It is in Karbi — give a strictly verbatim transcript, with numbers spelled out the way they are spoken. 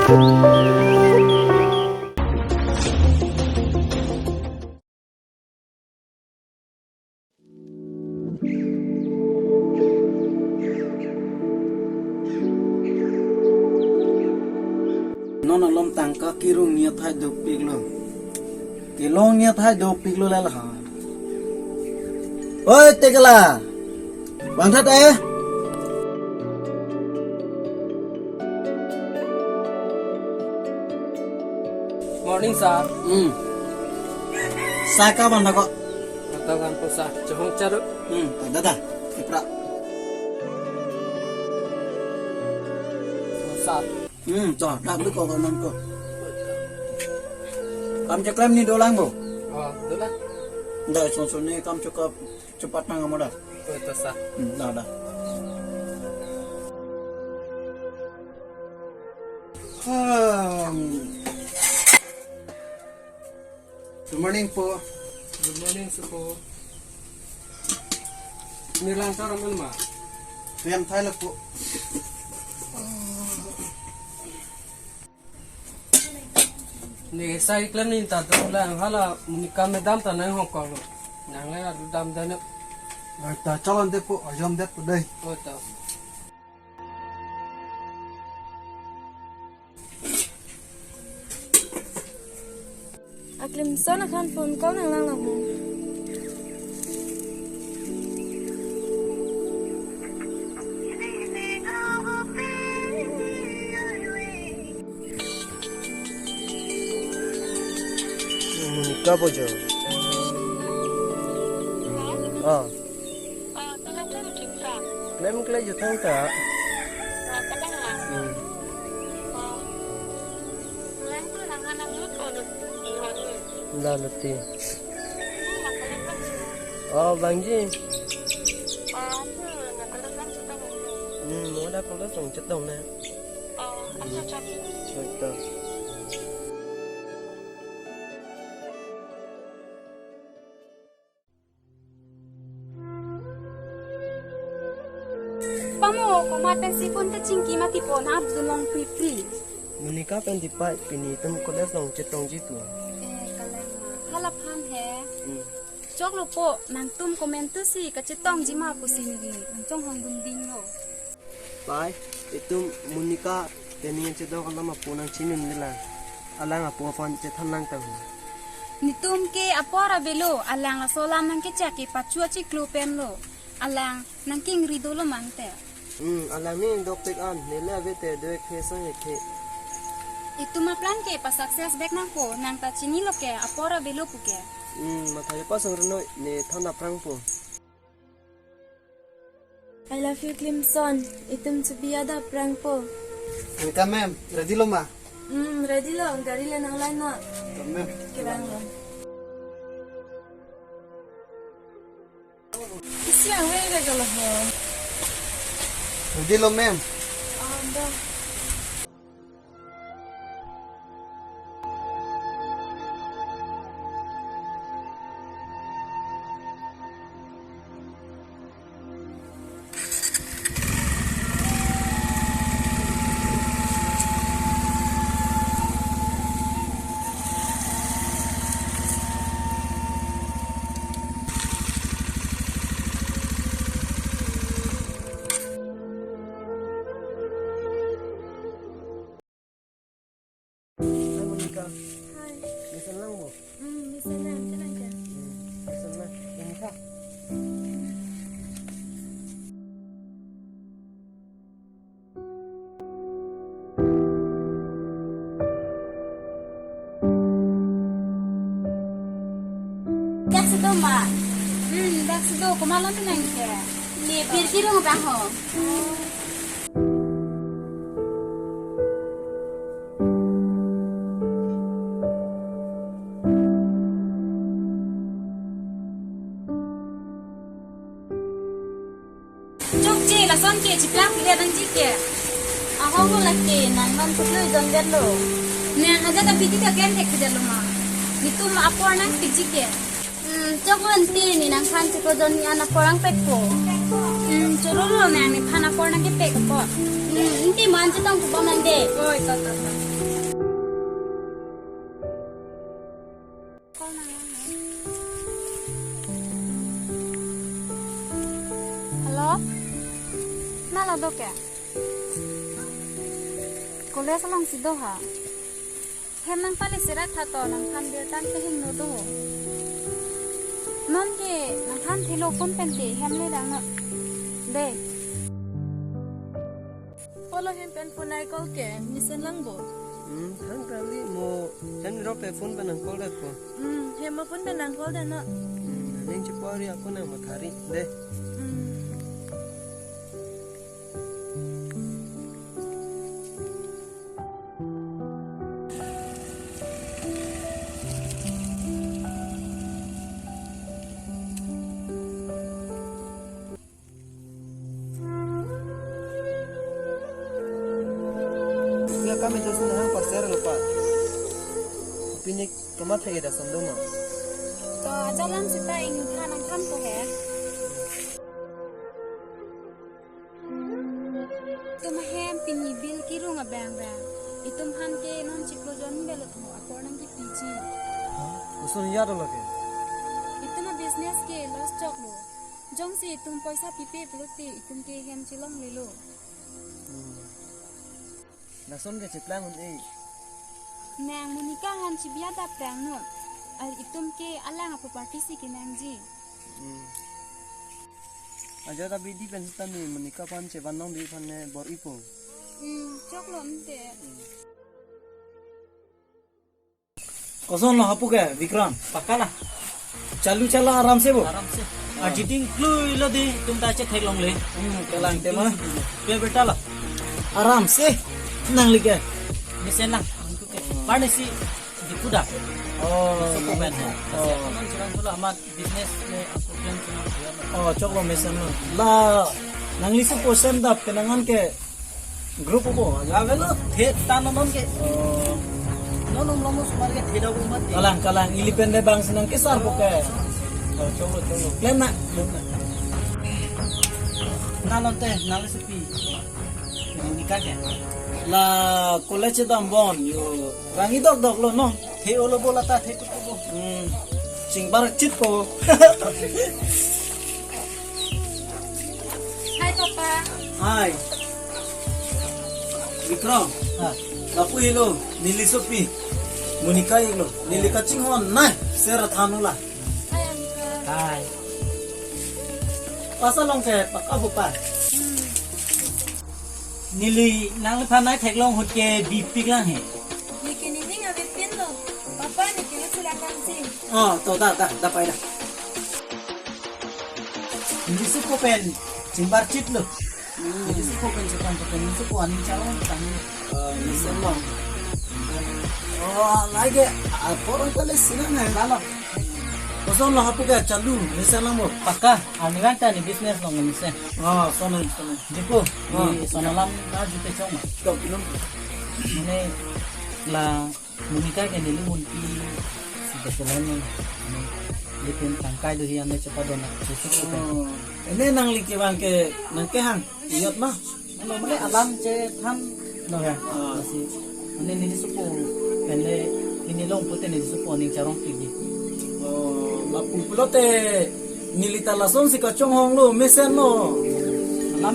Non alom tangka kirung ni athai dopiklo. Kelong ni athai dopiklo lel ha. Oi, Tekla. Bang that eh. Morning, sir. Hmm. Sa ka bang ko? Kata kan po, sir. Chehong charu. Hmm, dada. Ipra. Sir. Hmm, to, dak du ko non ko. Kam cheklem ni dolang bo. Oh, dolang. Nda sonsoni kam chekap cepat nang kamu dah. Oh, to, sir. Hmm, dah, dah. Hmm. Good morning po. Good morning, sir po. Nirlang char aman ma? Riam thai la po. Ne sai klem ni ta to lang hala Monica madam ta nang Hong Kong lo. Nang le adu dam dan. Ai ta chalon det po, ajom det po dei. Oh, to. Aklimson aphan phone call nang lang lang. Monica po jo. Ah. Klem kle jutang ta. Hmm. La luti. Oh, bangji. Hmm, mo da college along chetong ne. Betul. Pamo, komat pensi phone ta chingki mati po, nap dunlong pri pri. Monica pen tipai pini itum college along chetongji tu. Eh, kalang ma. Hala phan he. Hmm. Choklo po, nangtum comment tu si kachetongji ma pusi neli nangchonghong dunding lo. Pai, itum Monica teni chedok alam apo nangchinine lang. Alang apo aphan chethan lang ta ho. Netum ke apor avelo, alang laso alam nangkechak ke pachu achiklo pen lo. Alang nangkingri dolo mangte. Hmm, alang ne dokpik an, neli ave te do-ik he sang-ik he. Itum aplan ke pa success bek nangpo, nang ta chinilo ke apor avelo pu ke. Hmm, mathai pasang reno ne than aphrang po. I love you, Klimson. Itum chebi-a dak aphrang po. Welcome, ma'am. Ready lo ma? Hmm, ready lo. Gari le nang line ma. Welcome, ma'am. Kevang lo. Isi ang re re galo ho. Ready lo, ma'am. Ah, dah. Hai, Monica. Hai. Mesen lang bo? Hmm, mesen lang, mesen lang ka? Hmm, mesen lang. Ini ka? Dak si do ma? Hmm, dak si do, komat lo nang ke? Ne pirpi rong bang ho. Chokche, lason ke chiplang pide nangji ke. Ahok lo lake, nang non putlo jon det lo. Nang ajat abidi ta ken thek pide lo ma. Netum apor nangpikji ke. Hmm, chok lo aunty, ne nangphan chiklo jon ni an apor nangpekpo. Hmm, choro lo nang nephan apor nangkepekpo. Hmm, aunty mo-an chetong pupo mande. Oi, to, to, to. Okay. College alongsi do ha. Hem nangpale serak tha to nangphan birta kehingno do. Nonke nangphan thilo phone pen ke hem le dang no. De. Polo hem pen phone ai call ke mesen lang bo. Hmm, thang kali mo hem rok ke phone pen nang call det ko. Hmm, hem mo phone pen nang call det no. Hmm, ning chipori ako nang mathari de. Hmm. Nga kami dos na hang pasar lupa. Pinik kamat hai da sandoma. To ajalan sita ingthan angthan to he. Itum ahem pini bill kirung abang bang. Itum aphan ke non chiklo jon belo tho apor nangkepiji. Usun ya dolo ke. Itum a business ke loss choklo. Jongsi itum poisa pipe pulote itum ke hem chelonglelo. Lason ke cheplang un-e. Nang Monica aphan chibiat aphrang non. Ar itum ke alang a property si kenangji. Hmm. Ajo ta bidi pen sita ni Monica aphan chevan nong di aphan ne bor-ipo. Hmm, choklo ante. Koson lo hapu ke, Vikram? Pakka na. Chalu chala aram se bo. Aram se. Ah. Aji ding klui lo di, itum ta chetheklongle. Hmm, kalang tema. Ke beta lo. Aram se. Nangli ke. Mesen lang. Parnesi di kuda. Oh. Suku pen. Oh. Kasi aman chilang pula amat business le aku bilang cuma dia. Oh, choklo mesen lo. La, nangli suku sendap kenangan ke group ko. Avelo, the ta non non ke. Oh. Non non lomo sumar ke the da ko mat. Kalang, kalang, ili pen le bang si nangkesar po ke. Oh, choklo, choklo. Klem na. Na non te, nangli supi. Monica ke. La college dam bon yo. Rangi dok dok lo no. The olo bola ta the kuku bo. Hmm. Chingbar chit po. Hi, Papa. Hi. Vikram. Ha. Lapu helo, neli supi. Monica helo. Neli kachinghon nai, sera thanu la. Hi, uncle. Hi. Pasa long ke pakka bo pa. Hmm. Neli nangliphan nai theklong ahut ke bipik lang he. Neke nening avepin lo. Papa neke lo chula kangching. Oh, to da, da, da pai da. Neli suku pen chingbar chit lo. Hmm. Neli suku pen chingbar chit lo. Neli suku aning charong tang. Oh, mesen lo. Oh, lagi, ah, porong kali sinang hai. Lalo. Koson lo hapu ke chalu, mesen lang bo. Pakka, aning lang ta ni business long mesen. Ah, sonai, sonai. Jiko, ah, di sana lam na jute chong. Tok belum. Mane la Monica ke neli munpi si keselan ni. Mane, di pen tangkai do hi ane cepat dona. Susu ko pen. Oh. Ini nangli kevang ke nangkehang. Iyot ma. Mane alam chethan lo ya. Ah. Lasi. Mane neli suku pen le pini long pute neli suku aning charong pidi. Oh, lapu pulote neli ta lasonsi kachonghong lo mesen lo. Alam.